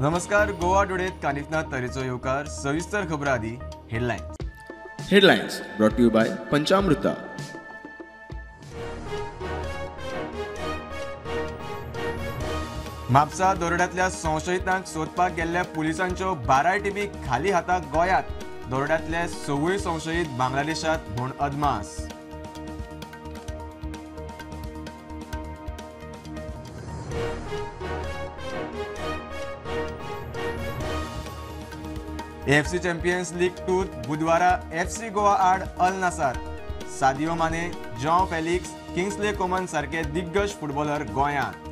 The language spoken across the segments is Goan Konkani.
नमस्कार, गोवा टुडेत कानिफनाथ तरेचो येवकार. सविस्तर खबर आदी headlines. Headlines brought to you by Panchamruta. Mapusa दरोड्यांतल्या संशयितांक सोदपाक गेल्ल्या पुलिसांच्यो 12 टिमी खाली हाताक गोंयांत. दरोड्यांतले 6 संशयीत बांगलादेशात म्हूण अदमास. एएफसी चॅम्पियन्स लीग 2 बुधवारा एफसी गोवा आड Al Nassr. Sadio Mane, Joao Felix, Kingsley Coman सारके दिग्गज फुटबॉलर गोंयांत.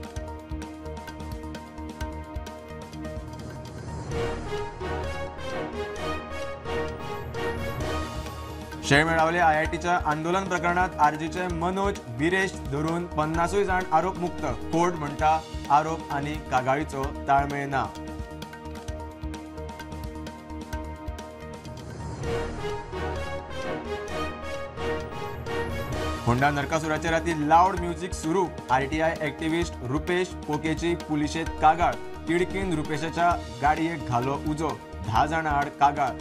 शेळमेळावले आयआयटीच्या आंदोलन प्रकरणात आरजीचे मनोज विरेश धरून 50 जाण आरोप मुक्त. कोर्ट म्हणटा आरोप आनी कागाळीचो ताळमेळ ना. होंडा नरकासुराच्या राती लाऊड म्युझिक सुरू. आरटीआय ॲक्टिव्हिस्ट रुपेश पोकेची पुलिशेत कागाळ. तिडकीन रुपेशाच्या गाडयेक घालो उजो. 10 जाणां आड कागाळ.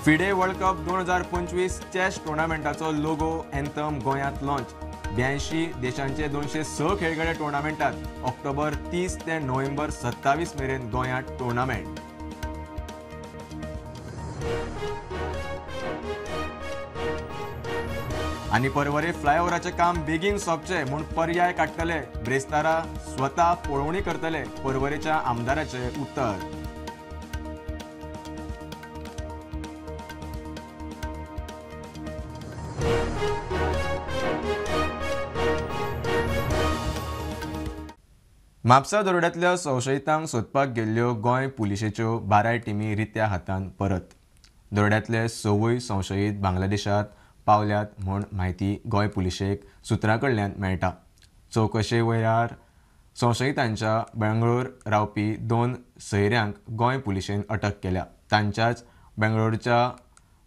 फिडे वर्ल्ड कप 2025 चॅस टुर्नामेंटाचो लोगो एन्थम गोंयांत लॉन्च. 82 देशांचे 206 खेळगडे टुर्नामेंटात. ऑक्टोबर 30 ते नोव्हेंबर 27 मेरेन गोंयांत टुर्नामेंट. आनी परवरे फ्लायओव्हराचें काम बेगीन सोंपचें म्हूण पर्याय काडटले. ब्रेस्तारा स्वता पळोवणी करतले, परवरेच्या आमदाराचें उत्तर. म्हापसा दरोड्यांतल्या संशयितांक सोदपाक गेल्ल्यो गोंय पुलिशेच्यो 12 टिमी रित्या हातान परत. दरोड्यांतले 6 संशयीत बांगलादेशात पावल्यात म्हूण म्हायती गोंय पुलिशेक सुत्रां कडल्यान मेळटा. चवकशे वेळार संशयितांच्या बेंगळूर रावपी 2 सोयऱ्यांक गोंय पुलिशेन अटक केल्या. तांच्याच बेंगळूरच्या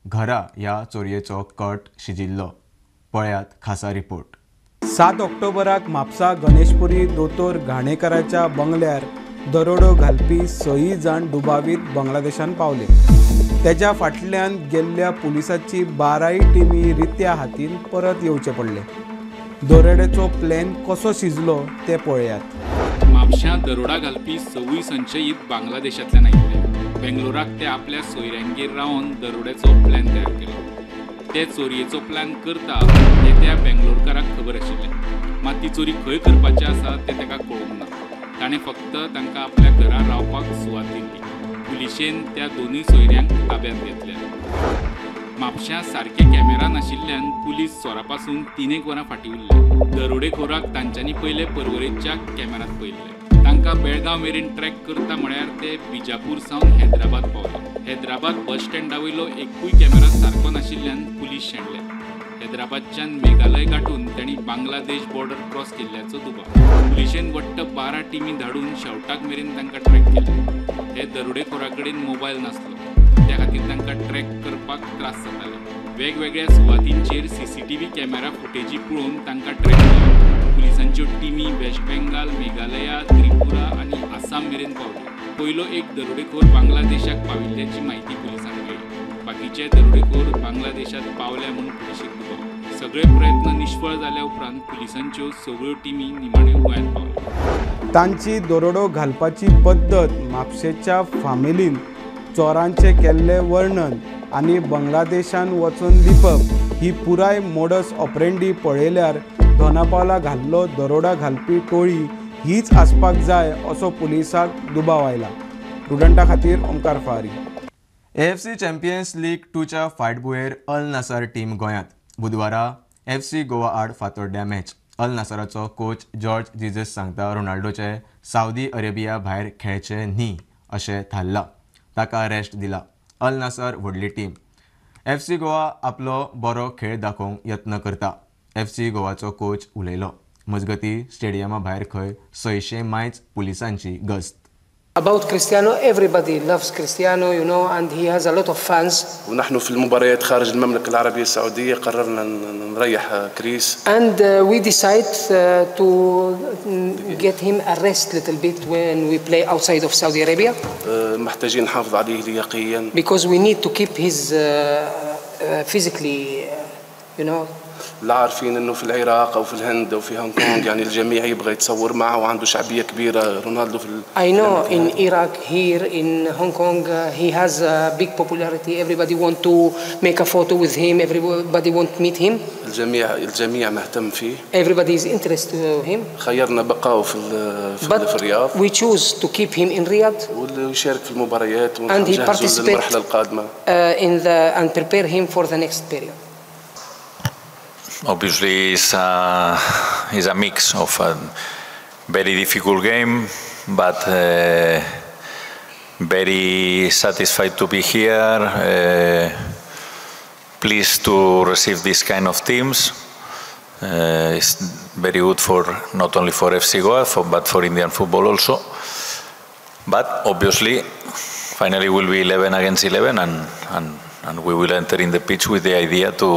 घरा ह्या चोरयेचो कट शिजिल्लो. पळयात खासा रिपोर्ट. 7 ऑक्टोबराक म्हापसा गणेशपुरी दोतोर घाणेकराच्या बंगल्यार दरोडो घालपी 6 जाण दुबावीत बांगलादेशान पावले. तेच्या फाटल्यान गेल्ल्या पुलिसाची 12 टिमी रित्या हातीन परत येवचे पडले. दरोड्याचो प्लॅन कसो शिजलो ते पळयात. म्हापश्यां दरोडा घालपी 6 संशयीत बांगलादेशांतल्यान आयिल्ले. बेंगलोराक ते आपल्या सोयऱ्यांगेर रावन दरोड्याचो प्लॅन तयार केलो. ते चोरयेचो प्लॅन करता ते त्या बेंगलोरकाराक खबर आशिल्लें. मात ती चोरी खंय करपाची आसा तें ताका कळूंक ना. ताणें फक्त तांकां आपल्या घरा रावपाक सुवात दिल्ली. पुलिशेन त्या 2 सोयऱ्यांक ताब्यांत घेतल्या. म्हापश्यां सारके कॅमेरा नाशिल्ल्यान पुलीस चोरा पासून 3 वरां फाटीं उरले. दरोडेखोराक तांच्यांनी पयले परवरेच्या कॅमेरांत पळयल्ले. तांकां बेळगांव मेरेन ट्रॅक करता म्हळ्यार ते बिजापूर सावन हैदराबाद पावले. हैदराबाद बस स्टँडा वयलो एकूय कॅमेरा सारको नाशिल्ल्यान पुलीस शेणले. हैदराबादच्यान मेघालय गांठून तांणी बांगलादेश बॉर्डर क्रॉस केल्ल्याचो दुबाव. पुलिशेन वट्ट 12 टिमी धाडून शेवटाक मेरेन तांकां ट्रॅक केले. हे दरोडेखोरा कडेन मोबायल नासलो, त्या खातीर तांकां ट्रॅक करपाक त्रास जाताले. वेगवेगळ्या सुवातींचेर सीसीटीव्ही कॅमेरा फुटेजी पळोवन तांकां ट्रॅक केले. पुलिसांच्यो टिमी वेस्ट बेंगाल, मेघालया, त्रिपुरा आनी आसाम मेरेन पावल्यो. पयलो एक दरोडेखोर बांगलादेशाक पाविल्ल्याची म्हायती पुलिसांक मेळ्ळी. बाकीचे दरोडेखोर बांगलादेशात पावल्या म्हूण पुलिशेक दुबाव. सगळे प्रयत्न निष्फळ जाल्या उपरांत पुलिसांच्यो सगळ्यो टिमी निमाण्यो गोंयांत पावल्यो. तांची दरोडो घालपाची पद्दत, म्हापशेच्या फामिलीन चोरांचें केल्लें वर्णन आनी बांगलादेशान वचून लिपप ही पुराय मोडस ऑपरेंडी पळयल्यार दोनापावला घाल्लो दरोडा घालपी टोळी हीच आसपाक जाय असो पुलिसाक दुबाव आयला. प्रुडंटा खातीर Omkar Fahari. AFC champions league 2च्या फाटभुंयेर अल नासर टीम गोंयांत. बुधवारा एफसी गोवा आड फातोड्ड्या मॅच. अल नासराचो कोच जॉर्ज जीजस सांगता रोनाल्डोचे सावदी अरेबिया भायर खेळचे न्ही अशें थारलां. ताका रेस्ट दिला. अल नासर व्हडली टीम. एफसी गोवा आपलो बरो खेळ दाखोवंक यत्न करता. एफसी गोवाचो कोच उलयलो. मजगती स्टेडियमा भायर खंय 600 मायज पुलिसांची गस्त. About Cristiano, everybody loves Cristiano, you know, and he has a lot of fans. ونحن في المباريات خارج المملكة العربية السعودية قررنا نريح كريس. And we decide to get him a rest little bit when we play outside of Saudi Arabia. محتاجين نحافظ عليه لياقيا. Because we need to keep his physically, you know. لا عارفين انه في العراق او في الهند او في هونغ كونغ يعني الجميع يبغى يتصور معه وعنده شعبيه كبيره رونالدو في I know in Iraq, here in Hong Kong, he has a big popularity. Everybody want to make a photo with him. Everybody want to meet him. الجميع مهتم فيه. Everybody is interested to him. خيرنا بقائه في الرياض. But we choose to keep him in Riyadh. ويشارك في المباريات ونجهزه للمرحله القادمه. And prepare him for the next period. Obviously, it's a mix of a very difficult game, but very satisfied to be here, pleased to receive this kind of teams. It's very good for not only for FC Goa, but for Indian football also. But obviously, finally will be 11 against 11, and we will enter in the pitch with the idea to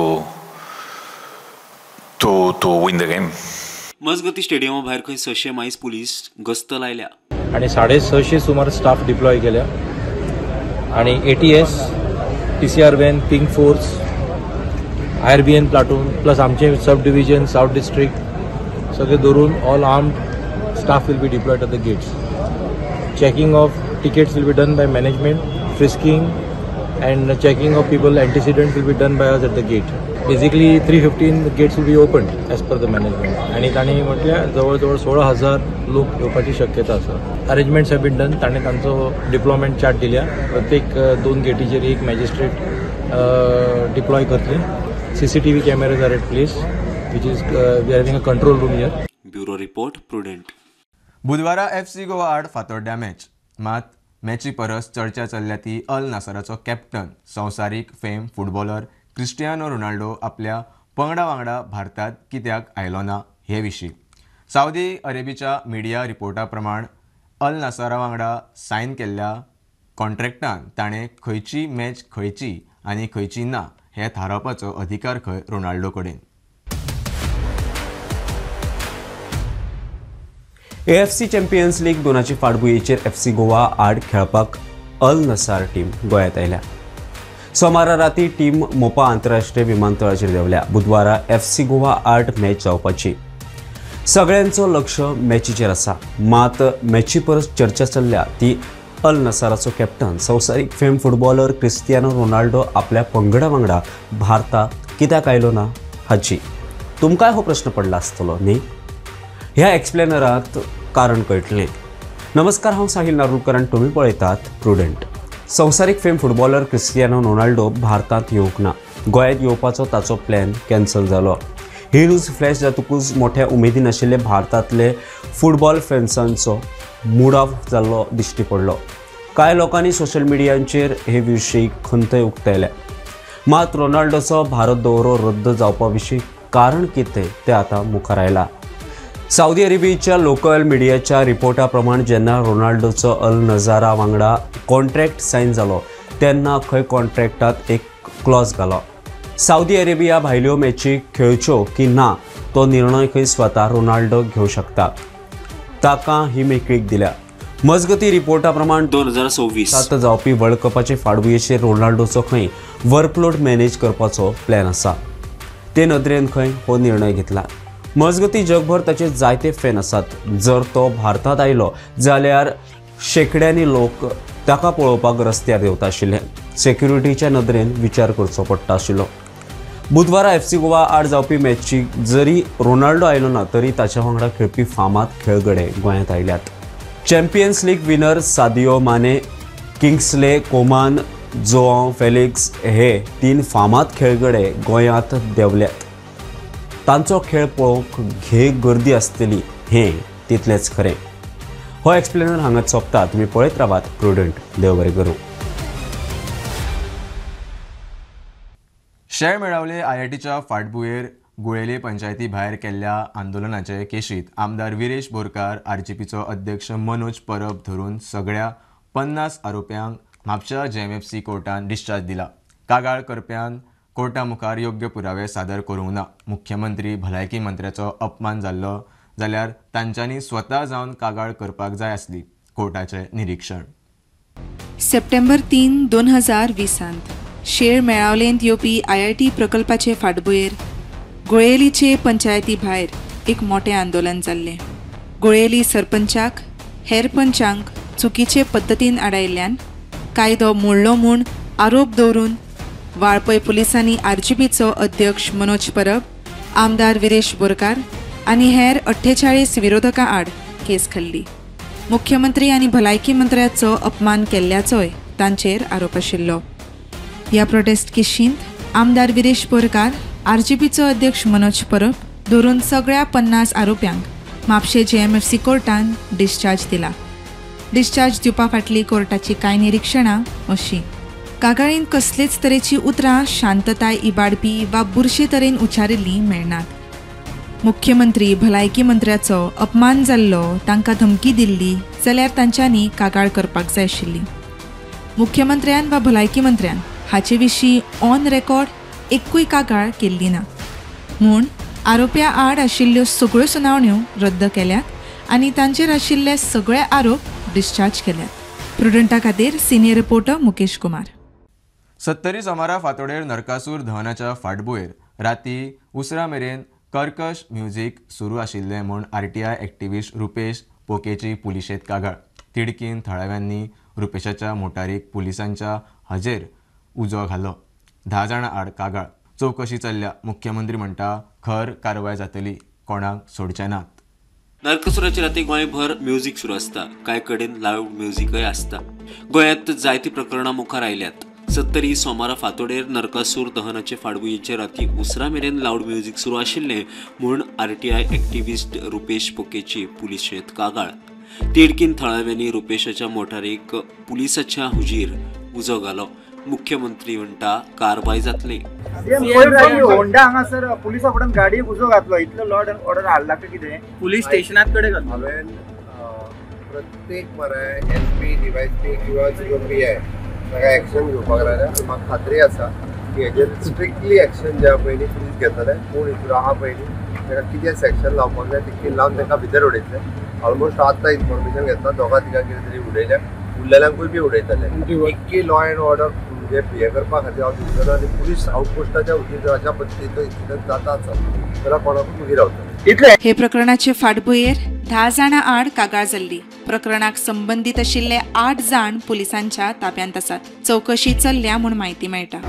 win the game. मजगती स्टेडियमा भायर खंय 600 मायज पुलीस गस्त लायल्या आनी 650 सुमार स्टाफ डिप्लॉय केल्या आनी ATS, PCR van, pink force, IRBN platoon plus आमचे सब डिविजन, सावथ डिस्ट्रिक्ट सगळे धरून all armed staff will be deployed at the gates. Checking of tickets will be done by management, frisking and checking of people antecedents will be done by us at the gate. Basically 3:15 the gates will be opened as per the management. आणि तांणी म्हटल्यार जवळ जवळ 16,000 लोक येवपाची शक्यता आसा. Arrangements have been done. ताणें तांचो डिप्लॉयमेंट चार्ट दिल्या. प्रत्येक 2 गेटीचेर एक मॅजिस्ट्रेट डिप्लॉय करतले. CCTV cameras are at place, which is we are having a control room here. Bureau report, Prudent. बुधवारा FC Goa आड फातोड्ड्या मॅच. मात मॅची परस चर्चा चल्ल्या ती अल नासराचो कॅप्टन संवसारीक फेम फुटबॉलर क्रिस्टियानो रोनाल्डो आपल्या पंगडा वांगडा भारतात कित्याक आयलो ना हे विशीं. सावदी अरेबियाच्या मिडिया रिपोर्टा प्रमाण अल नासरा वांगडा सायन केल्ल्या कॉन्ट्रॅक्टान ताणें खंयची मॅच खंयची आनी खंयची ना हें थारावपाचो अधिकार खंय रोनाल्डो कडेन. AFC champions league दोनाची फाटभुंयेचेर FC Goa आड खेळपाक अल नसार टीम गोंयांत आयल्या. सोमारा राती टीम मोपा आंतरराष्ट्रीय विमानतळाचेर देंवल्या. बुधवारा FC Goa आड मॅच जावपाची. सगळ्यांचो लक्ष मॅचीचेर आसा. मात मॅची परस चर्चा चल्ल्या ती अल नसाराचो कॅप्टन संवसारीक फेम फुटबॉलर क्रिस्टियानो रोनाल्डो आपल्या पंगडा वांगडा भारताक कित्याक आयलो ना हाची. तुमकांय हो प्रश्न पडला आसतलो न्ही? ह्या एक्सप्लेनरात कारण कळटलें. नमस्कार, हांव साहिल नारुलकर आनी तुमी पळयतात प्रुडंट. संवसारीक फेम फुटबॉलर क्रिस्टियानो रोनाल्डो भारतांत येवंक ना. गोंयांत येवपाचो ताचो प्लॅन कॅन्सल जालो. ही न्यूज फ्लॅश जातकूच मोठ्या उमेदीन आशिल्ले भारतांतले फुटबॉल फॅन्सांचो मूड ऑफ जाल्लो दिश्टी पडलो. कांय लोकांनी सोशल मिडियांचेर हे विशीं खंतय उक्तायल्या. मात रोनाल्डोचो भारत दौरो रद्द जावपा विशीं कारण कितें तें आतां मुखार आयलां. सावदी अरेबियाच्या लोकल मिडियाच्या रिपोर्टा प्रमाण जेन्ना रोनाल्डोचो अल नजारा वांगडा कॉन्ट्रॅक्ट सायन जालो तेन्ना खंय कॉन्ट्रॅक्टात एक क्लॉज घालो. सावदी अरेबिया भायल्यो मॅची खेळच्यो की ना तो निर्णय खंय स्वता रोनाल्डो घेवं शकता. ताका ही मेकळीक दिल्या. मजगती रिपोर्टा प्रमाण 2026 जावपी वर्ल्ड कपाचे फाटभुंयेचेर रोनाल्डोचो खंय वर्कलोड मॅनेज करपाचो प्लॅन आसा. ते नदरेन खंय हो निर्णय घेतला. मजगती जगभर ताचे जायते फॅन आसात. जर तो भारतांत आयलो जाल्यार शेंकड्यांनी लोक ताका पळोवपाक रस्त्यार देंवता आशिल्ले. सेक्युरिटीच्या नदरेन विचार करचो पडटा आशिल्लो. बुधवारा FC Goa आड जावपी मॅचीक जरी रोनाल्डो आयलो ना तरी ताच्या वांगडा खेळपी फामाद खेळगडे गोंयांत आयल्यात. Champions league winner Sadio Mane, Kingsley Coman, Joao Felix हे 3 फामाद खेळगडे गोंयांत देंवल्यात. तांचो खेळ पळोवंक घे गर्दी आसतली हें तितलेंच खरें. हो एक्सप्लेनर हांगाच सोंपता. तुमी पळयत रावात प्रुडंट. देव बरें करूं. शेळ मेळावले IITच्या फाटभुंयेर गुळेली पंचायती भायर केल्ल्या आंदोलनाचे केशीत आमदार विरेश बोरकार, आरजीपीचो अध्यक्ष मनोज परब धरून सगळ्या 50 आरोप्यांक म्हापशा जेएमएफसी कोर्टान डिस्चार्ज दिला. कागाळ करप्यान कोर्टा मुखार योग्य पुरावे सादर करूंक ना. मुख्यमंत्री, भलायकी मंत्र्याचो अपमान जाल्लो जाल्यार तांच्यांनी स्वता जावन कागाळ करपाक जाय आसली. कोर्टाचें निरीक्षण. सप्टेंबर 3, 2020 शेळ मेळावलेंत येवपी IIT प्रकल्पाचे फाटभुंयेर गोळेलीचे पंचायती भायर एक मोठें आंदोलन जाल्लें. गोळेली सरपंचाक हेर पंचांक चुकीचे पद्दतीन आडायल्ल्यान कायदो मोडलो म्हूण आरोप दवरून वाळपय पुलिसांनी आरजीपीचो अध्यक्ष मनोज परब, आमदार विरेश बोरकार आनी हेर 48 विरोधकां आड केस खाल्ली. मुख्यमंत्री आनी भलायकी मंत्र्याचो अपमान केल्ल्याचोय तांचेर आरोप आशिल्लो. ह्या प्रोटेस्ट केशींत आमदार विरेश बोरकार, आरजीपीचो अध्यक्ष मनोज परब धरून सगळ्या 50 आरोप्यांक म्हापशें जेएमएफसी कोर्टान डिस्चार्ज दिला. डिस्चार्ज दिवपा फाटली कोर्टाची कांय निरीक्षणां अशीं: कागाळींत कसलेच तरेची उतरां शांतताय इबाडपी वा बुरशे तरेन उच्चारिल्लीं मेळनात. मुख्यमंत्री, भलायकी मंत्र्याचो अपमान जाल्लो, तांकां धमकी दिल्ली जाल्यार तांच्यांनी कागाळ करपाक जाय आशिल्ली. मुख्यमंत्र्यान वा भलायकी मंत्र्यान हाचे विशीं ऑन रेकॉर्ड एकूय कागाळ केल्ली ना म्हूण आरोप्या आड आशिल्ल्यो सगळ्यो सुनावण्यो रद्द केल्यात आनी तांचेर आशिल्ले सगळे आरोप डिस्चार्ज केल्यात. प्रुडंटा खातीर सिनियर रिपोर्टर मुकेश कुमार. सत्तरी सोमारा फांतोडेर नरकासूर दहनाच्या फाटभुंयेर राती उसरां मेरेन कर्कश म्युझीक सुरू आशिल्लें म्हूण आरटीआय एक्टिविस्ट रुपेश पोकेची पुलिशेंत कागाळ. तिडकीन थळाव्यांनी रुपेशाच्या मोटारीक पुलिसांच्या हजेर उजो घालो. 10 जाणां आड कागाळ. चवकशी चल्ल्या. मुख्यमंत्री म्हणटा खर कारवाय जातली, कोणाक सोडचे नात. नरकासुराच्या राती गोंयभर म्युझिक सुरू आसता. कांय कडेन लावड म्युझिकय आसता. गोंयांत जायतीं प्रकरणां मुखार आयल्यात. सत्तरी सोमारा फांतोडेर नरकासूर दहनाचे फाटभुंयेचे राती उसरां मेरेन लावड म्युझिक सुरू आशिल्लें म्हूण आरटीआय एक्टिविस्ट रुपेश पोकेची पुलिशेंत कागाळ. तिडकीन थळाव्यांनी रुपेशाच्या मोटारीक पुलिसाच्या हुजीर उजो घालो. मुख्यमंत्री म्हणटा कारवाय जातली. होंडा हांगासर पुलिसा फुडें गाडयेक उजो घातलो, इतलो लॉ एंड ऑर्डर हाडला काय कितें? पुलीस स्टेशनात कडेन घातलो. हांवें प्रत्येक मरे एसपी, डीवायएसपी किंवा जो पी I ताका एक्शन घेवपाक लागल्या. म्हाका खात्री आसा की हेजेर स्ट्रिक्टली एक्शन जे पयलीं पुलीस घेतले. कोण हितून आहा पयलीं ताका कितें सेक्शन लावपाक जाय तितकें लावन ताका भितर उडयतले. ऑलमोस्ट आतां इन्फॉर्मेशन घेतला, दोगां तिगां कितें तरी उडयल्या, उरलेल्यांकूय बी उडयतले. इतकी लॉ एंड ऑर्डर म्हणजे हे करपा खातीर हांव दिसतना आनी पुलीस आउटपोस्टाच्या वतीन अशा पद्दतीचो इन्सिडंट जाता आसा जाल्यार कोणाकूय मागीर रावतले. हे प्रकरणाचे फाटभुंयेर 10 जाणां आड कागाळ जाल्ली. प्रकरणाक संबंदीत आशिल्ले 8 जाण पुलिसांच्या ताब्यांत आसात. चवकशी चल्ल्या म्हूण म्हायती मेळटा.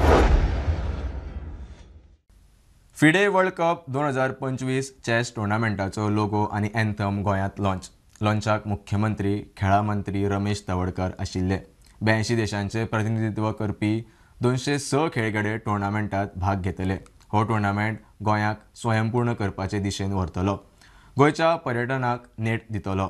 फिडे वर्ल्ड कप 2025 चॅस टुर्नामेंटाचो लोगो आनी एन्थम गोंयांत लॉन्च. लॉन्चाक मुख्यमंत्री, खेळां मंत्री रमेश तवडकर आशिल्ले. 82 देशांचे प्रतिनिधित्व करपी 206 खेळगडे टुर्नामेंटात भाग घेतले. हो टुर्नामेंट गोंयाक स्वयंपूर्ण करपाचे दिशेन व्हरतलो, गोंयच्या पर्यटनाक नेट दितलो,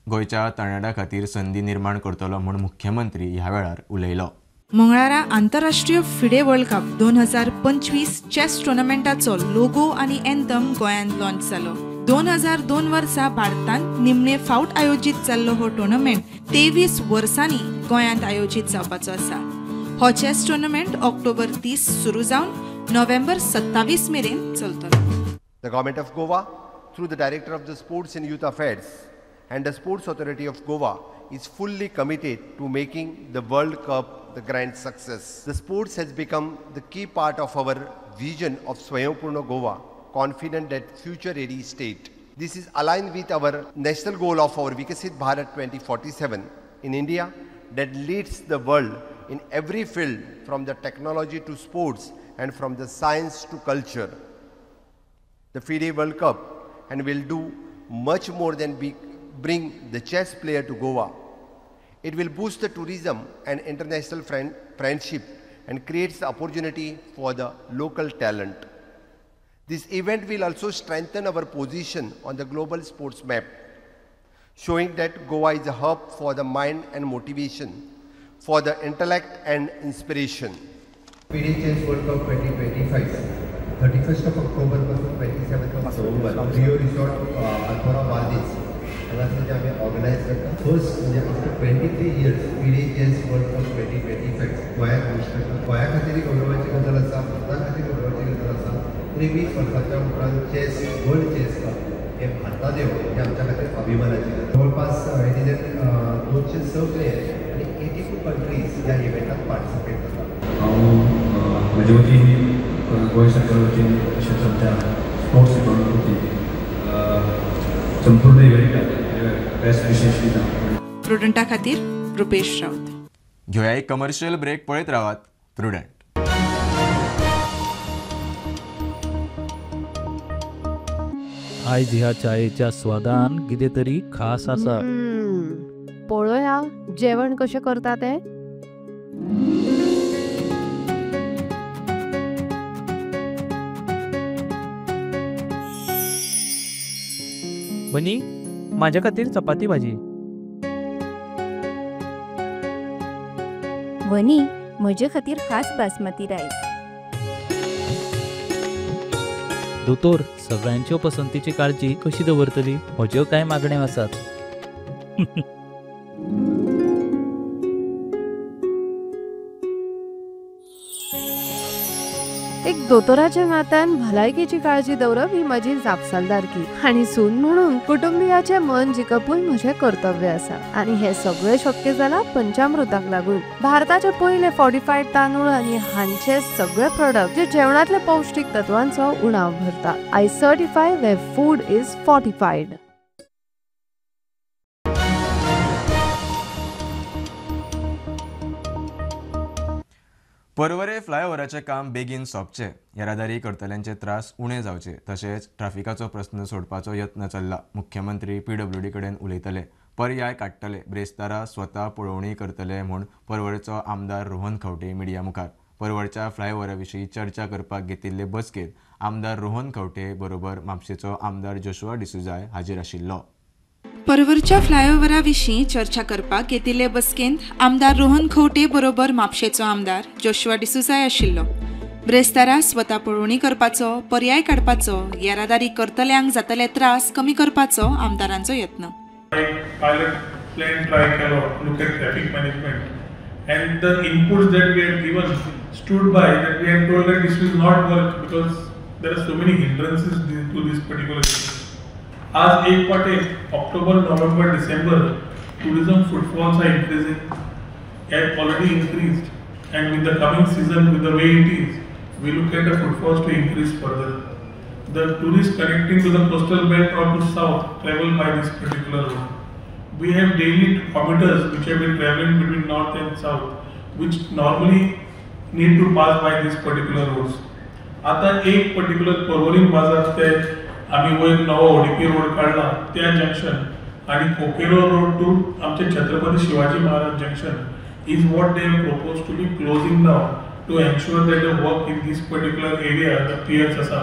गोंयच्या तरणाट्यां खातीर संदी निर्माण करतलो म्हूण मुख्यमंत्री ह्या वेळार उलयलो. मंगळारा आंतरराष्ट्रीय फिडे वर्ल्ड कप 2025 चॅस टुर्नामेंटाचो लोगो आनी एन्थम गोंयांत लॉन्च जालो. 2002 वर्सा भारतांत निमणे फावट आयोजीत जाल्लो हो टुर्नामेंट 23 वर्सांनी गोंयांत आयोजीत जावपाचो आसा. हो चॅस टुर्नामेंट ऑक्टोबर 30 सुरू जावन नोव्हेंबर 27 मेरेन चलतलो. The government of Goa through the director of the sports and youth affairs and the Sports Authority of Goa is fully committed to making the World Cup the grand success. The sports has become the key part of our vision of Swayampurna Goa, confident that future ready state. This is aligned with our national goal of our Vikasit Bharat 2047 in India that leads the world in every field, from the technology to sports and from the science to culture. The FIDE World Cup and will do much more than bring the chess player to Goa. It will boost the tourism and international friendship and creates the opportunity for the local talent. This event will also strengthen our position on the global sports map, showing that Goa is a hub for the mind and motivation, for the intellect and inspiration. FIDE Chess World Cup 2025, 31st of October पासून October Rio resort Alpora Bardez हांगासर जे आमी ऑर्गनायज करता. फर्स्ट म्हणजे after 23 years FIDE chess world cup 2025 गोंयांत होस्ट करता. गोंया खातीर गौरवाची गजाल आसा, भारता खातीर गौरवाची गजाल आसा. 23 वर्साच्या उपरांत चॅस वर्ल्ड चॅस कप हे भारतांत येवप हे आमच्या खातीर अभिमानाची गजाल. जवळपास it is 206 player आनी 82 कंट्रीज ह्या इव्हेंटात पार्टिसिपेट करतात. हांव म्हजे वतीन गोंय सरकार वतीन तशेंच आमच्या स्पोर्ट्स डिपार्टमेंट वतीन संपूर्ण इव्हेंटाक बेस्ट विशेश दिता. प्रुडंटा खातीर रुपेश राऊत. घेवया एक कमर्शियल ब्रेक, पळयत रावात प्रुडंट. आयज ह्या चायेच्या स्वादान कितें तरी खास आसा. पळोवया जेवण कशें करता तें. बनी, माझ्या खातीर चपाती भाजी. वनी, म्हजे खातीर खास बासमती रायस. दोतोर, सगळ्यांच्यो पसंतीची काळजी कशी दवरतली? म्हज्यो कांय मागण्यो आसात. एक दोतोराच्या नात्यान भलायकेची काळजी दवरप ही म्हजी जापसालदारकी आनी सून म्हणून कुटुंबियाचें मन जिखपूय म्हजें कर्तव्य आसा. आनी हें सगळें शक्य जालां पंचामृताक लागून. भारताचे पयले फॉर्टिफायड तांदूळ आनी हांचे सगळे प्रोडक्ट जे जेवणांतले पौश्टीक तत्वांचो उणाव भरता. I certify where food is fortified. Porvorim फ्लायओव्हराचें काम बेगीन सोंपचें, येरादारी करतल्यांचे त्रास उणे जावचे, तशेंच ट्राफिकाचो प्रस्न सोडपाचो यत्न चल्ला. मुख्यमंत्री पीडब्ल्यूडी कडेन उलयतले, पर्याय काडटले, ब्रेस्तारा स्वता पळोवणी करतले म्हूण पर्वरेचो आमदार रोहन खंवटे मिडिया मुखार. पर्वरच्या फ्लायओव्हरा विशीं चर्चा करपाक घेतिल्ले बसकेंत आमदार रोहन खंवटे बरोबर म्हापशेचो आमदार जोशुआ डिसुजाय हाजीर आशिल्लो. पर्वरच्या फ्लायओव्हरा विशीं चर्चा करपाक घेतिल्ले बसकेंत आमदार रोहन खंवटे बरोबर म्हापशेचो आमदार जोशुआ डिसुजाय आशिल्लो. ब्रेस्तारा स्वता पळोवणी करपाचो, पर्याय काडपाचो, येरादारी करतल्यांक जातले त्रास कमी करपाचो आमदारांचो यत्न. पायलट प्लॅन ट्राय केलो, look at traffic management and the inputs that we had given stood by that we had told that this will not work because there are so many hindrances to this particular. आज एक पाटे October, November, December tourism footfalls are increasing, have already increased, and with the coming season, with the way it is, we look at the footfalls to increase further. The tourists connecting to the coastal belt or to south travel by this particular road. We have daily commuters which have been traveling between north and south, which normally need to pass by these particular roads. आता एक पर्टिक्युलर पर्वरी बाजार ते आमी वयर नवो ओडीपी रोड काडला त्या जंक्शन आनी कोकेरो रोड टू आमचे Chhatrapati Shivaji Maharaj junction is what they have propose to be closing down to ensure that the work in this particular area the piers आसा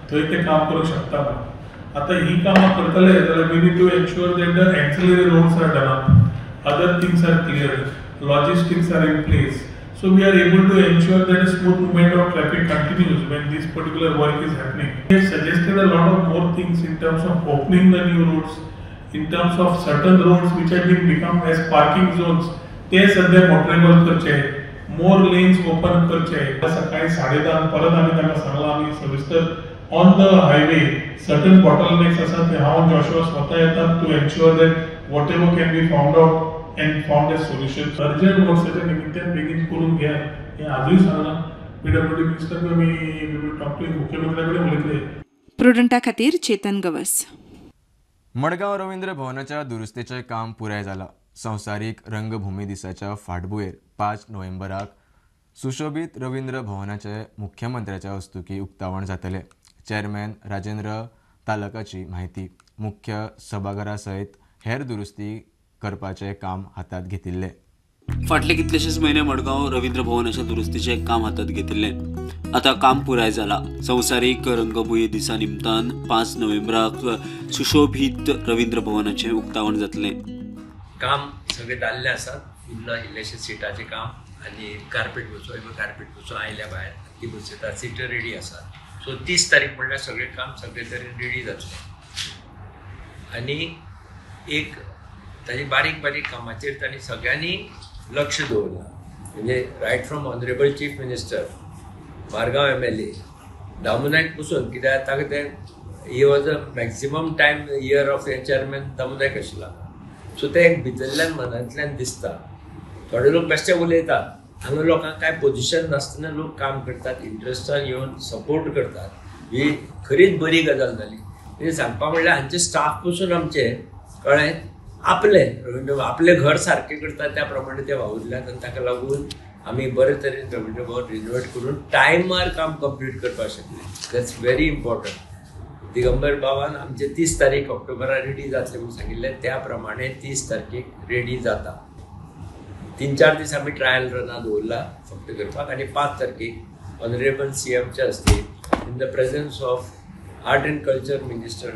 थंय ते काम करूंक शकता म्हणून. आतां ही कामां करतले जाल्यार we need to ensure that the ancillary roads are done up, other things are cleared, logistics are in place. So we are able to ensure that a smooth movement of traffic continues when this particular work is happening. We have suggested a lot of more things in terms of opening the new roads, in terms of certain roads which have been become as parking zones, ते सध्या मोटरेबल करचे, more lanes open करचे. सकाळी 10:30 परत आमी तांकां सांगलां, आमी सविस्तर on the highway certain bottlenecks आसा ते हांव जोशुआ स्वता येतात to ensure that whatever can be found out and found a solution. Urgent वर्क्साच्या निमित्तान बेगीन करून घ्या हें आजूय सांगलां. पीडब्ल्यूडी मिनिस्टर आमी we will talk to मुख्यमंत्र्या कडेन उलयतले. प्रुडंटा खातीर चेतन गवस. मडगांव रवींद्र भवनाच्या दुरुस्तेचें काम पुराय जालां. संवसारीक रंगभूमी दिसाच्या फाटभुंयेर 5 नोव्हेंबराक सुशोबीत रवींद्र भवनाचें मुख्यमंत्र्याच्या हस्तुकीं उक्तावण जातलें. चेअरमॅन राजेंद्र तालकाची म्हायती. मुख्य सभाघरा सयत हेर दुरुस्ती करपाचें काम हातांत घेतिल्लें. फाटले कितलेशेच म्हयने मडगांव रवींद्र भवनाच्या दुरुस्तीचें काम हातांत घेतिल्लें. आतां काम पुराय जालां. संवसारीक रंगभूंय दिसा निमतान 5 नोव्हेंबराक सुशोभीत रवींद्र भवनाचें उक्तावण जातलें. काम सगळें जाल्लें आसा, उरलां इल्लेशें सिटाचें काम आनी कार्पेट बसोवप, कार्पेट बसोवन आयल्या भायर ती बसयता, सिटां रेडी आसा. सो 30 तारीख म्हणल्यार सगळें काम सगळे तरेन रेडी जातलें आनी एक ताजे बारीक बारीक कामाचेर तांणी सगळ्यांनी लक्ष दवरलां. म्हणजे right from honourable chief minister, Margao MLA Damu Naik पसून, कित्याक ताका ते he was a maximum time year of chairman Damu Naik आशिल्लो. सो ते एक भितरल्यान मनांतल्यान दिसता. थोडे लोक बेश्टे उलयतात, हांगा लोकांक कांय पोजिशन नासतना लोक काम करतात, इंट्रस्टान येवन सपोर्ट करतात. ही खरीच बरी गजाल जाली. म्हणजे सांगपा म्हणल्यार हांचे स्टाफ पसून आमचे कळ्ळें आपलें रवींद्र आपलें घर सारकें करतात त्या प्रमाणे ते वावुरल्यात आनी ताका लागून आमी बरे तरेन रवींद्र भवन रिनोवेट करून टायमार काम कंप्लीट करपाक शकले. That's very important. Digambar बाबान आमचे 30 तारीख ऑक्टोबरा रेडी जातले म्हणून सांगिल्लें, त्या प्रमाणे 30 तारखेक रेडी जाता. 3-4 दीस आमी ट्रायल रना दवरला फक्त करपाक आनी 5 तारखेक ऑनरेबल CMच्या हस्ते in the presence of art and culture minister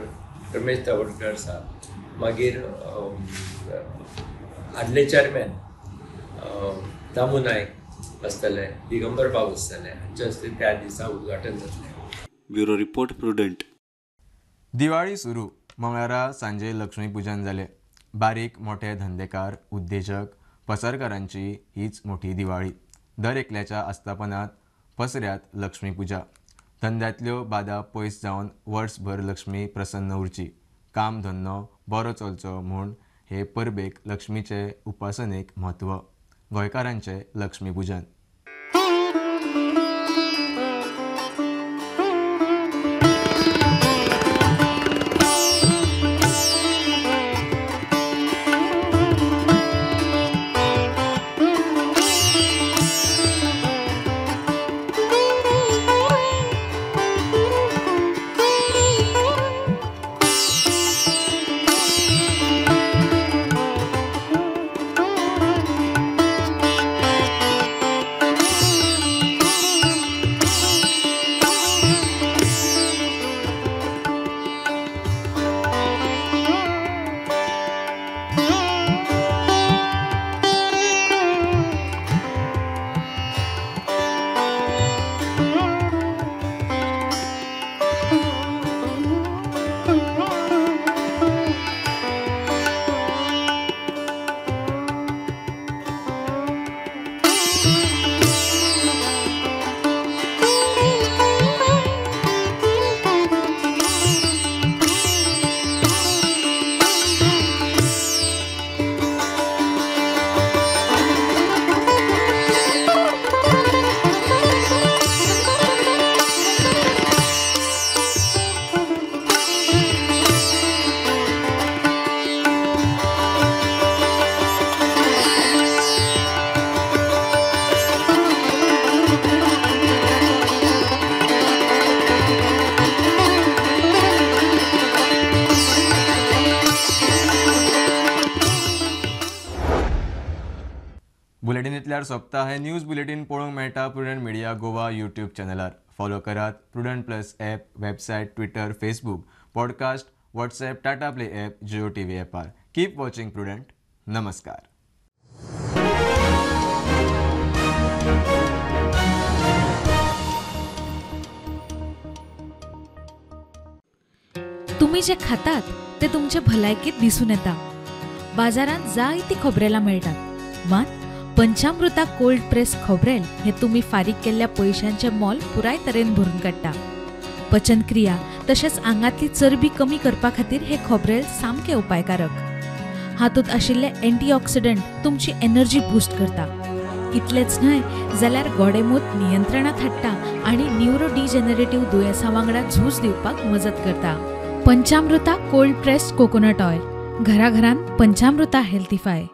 Ramesh Tawadkar साहब, मागीर आदले चेअरमॅन दामू नायक आसतले, दिगंबर बाब आसतले, हांचे हस्ते त्या दिसा उद्घाटन जातलें. Bureau report, Prudent. Diwali सुरू. मंगळारा सांजे लक्ष्मी पूजन जालें. बारीक मोठे धंदेकार, उद्देजक, पसरकारांची हीच मोठी दिवाळी. दर एकल्याच्या आस्थापनात पसऱ्यात लक्ष्मी पुजा. धंद्यांतल्यो बादा पयस जावन वर्सभर लक्ष्मी प्रसन्न उरची, काम धंदो बरो चलचो म्हूण हे परबेक लक्ष्मीचे उपासनेक म्हत्व. गोंयकारांचें लक्ष्मी पूजन. बुलेटीन इतल्यार सोंपता. हे न्यूज बुलेटीन पळोवंक मेळटा प्रुडंट मिडिया गोवा यूट्यूब चॅनलार. फॉलो करात Prudent plus app, website, Twitter, Facebook, podcast, WhatsApp, Tata Play app, Jio TV ॲपार. Keep watching prudent. नमस्कार. तुम्ही जे खातात ते तुमचे भलायकेत दिसून येता. बाजारांत जायती खोबरेलां मेळटात, मात पंचामृता कोल्ड प्रेस खोबरेल हे तुम्ही फारीक केल्ल्या पयशांचे मोल पुराय तरेन भरून काडटा. पचनक्रिया तशेंच आंगांतली चरबी कमी करपा खातीर हे खोबरेल सामकें उपायकारक. हातूंत आशिल्ले एंटीऑक्सिडंट तुमची एनर्जी बूस्ट करता. इतलेंच न्हय जाल्यार गोडेमूत नियंत्रणांत हाडटा आनी न्युरो डिजनरेटिव्ह दुयेंसां वांगडा झूज दिवपाक मजत करता. Panchamrita cold pressed coconut oil, घराघरांत पंचामृता हेल्थीफाय.